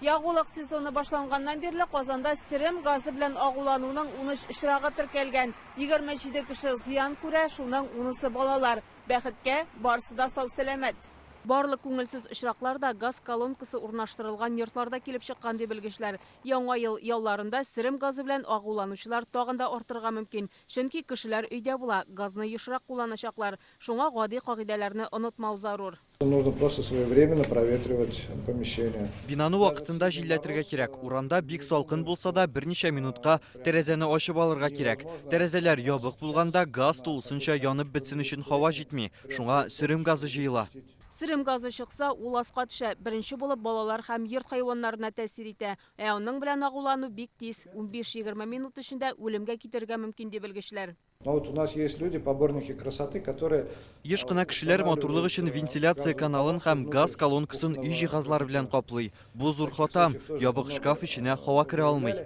Ягулык сезоны башланганнан бирле Казанда сөрем газы белән агулануның 13 очрагы теркәлгән. 27 кеше зыян күрә, шуның 10-сы балалар. Бәхеткә, барысы да сау-сәламәт. Барлык күңелсез очраклар да газ колонкасы урнаштырылган йортларда килеп чыккан, ди белгечләр. Яңа ел ялларында сөрем газы белән агуланучылар тагын да артырга мөмкин. Чөнки кешеләр өйдә була, газны ешрак кулланачаклар. Шуңа гади кагыйдәләрне онытмау зарур. Нужно просто своевременно проветривать помещение. Бинаны вакытында җилләтергә кирәк. Урамда бик салкын булса да, берничә минутка тәрәзәне ачып алырга кирәк. Тәрәзәләр ябык булганда, газ тулысынча янып бетсен өчен һава җитми, шуңа сөрем газы җыела. Сөрем газы чыкса, ул аска төшә, беренче булып балалар һәм йорт хайваннарына тәэсир итә. Ә аның белән агулану бик тиз, 15-20 минут эчендә үлемгә китерергә мөмкин, ди белгечләр. Но вот у нас есть люди, поборники красоты, которые Еш кына кешеләр матурлык өчен вентиляция каналын һәм газ колонкасын өй җиһазлары белән каплый. Бу зур хата. Ябык шкаф эченә һава керә алмый.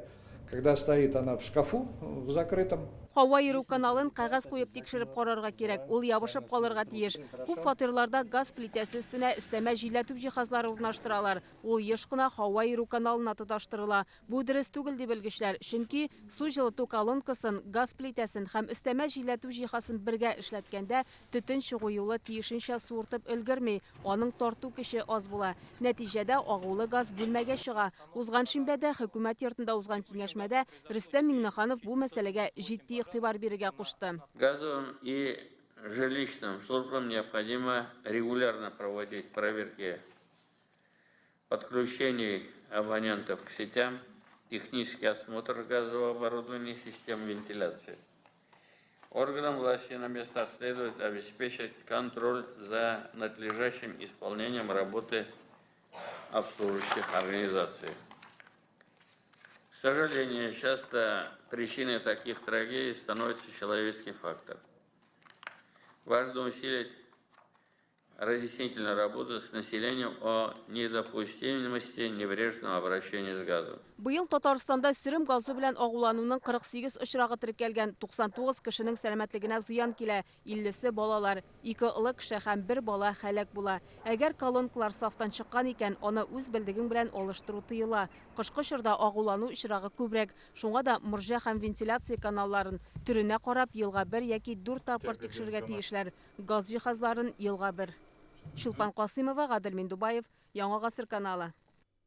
Когда стоит она в шкафу, в закрытом. Һава йөрү каналын кәгазь куеп тикшереп карарга кирәк, ул ябышып калырга тиеш. Күп фатирларда газ плитәсе өстенә өстәмә җилләтү җиһазлары урнаштыралар. Ул еш кына һава йөрү каналына тоташтырыла. Бу дөрес түгел, ди белгечләр, чөнки су җылыту колонкасын, газ плитәсен һәм өстәмә җилләтү җиһазын бергә эшләткәндә төтен чыгу юлы тиешенчә суыртып өлгерми, аның тарту көче аз була. Нәтиҗәдә, агулы газ бүлмәгә чыга. Узган шимбәдә Хөкүмәт йортында узган киңәшмәдә Рөстәм Миңнеханов бу мәсьәләгә җитди игътибар бирергә кушты. Газовым и жилищным службам необходимо регулярно проводить проверки подключений абонентов к сетям, технический осмотр газового оборудования и систем вентиляции. Органам власти на местах следует обеспечить контроль за надлежащим исполнением работы обслуживающих организаций. К сожалению, часто причиной таких трагедий становится человеческий фактор. Важно усилить разъяснительную работу с населением о недопустимости небрежного обращения с газом. Быел Татарстанда сөрем газы белән агулануның 48 очрагы теркәлгән, 99 кешенең сәламәтлегенә зыян килә, 50-се балалар, ике олы кеше һәм бер бала һәлак була. Әгәр колонкалар сафтан чыккан икән, аны үз белдегең белән алыштыру тыела. Кышкы чорда агулану очрагы күбрәк, шуңа да морҗа һәм вентиляция каналларын, төренә карап, елга бер яки дүрт тапкыр тикшерергә тиешләр. Газ җиһазларын елга бер. Чулпан Касыймова, Гадел Миндубаев, Яңа Гасыр каналы.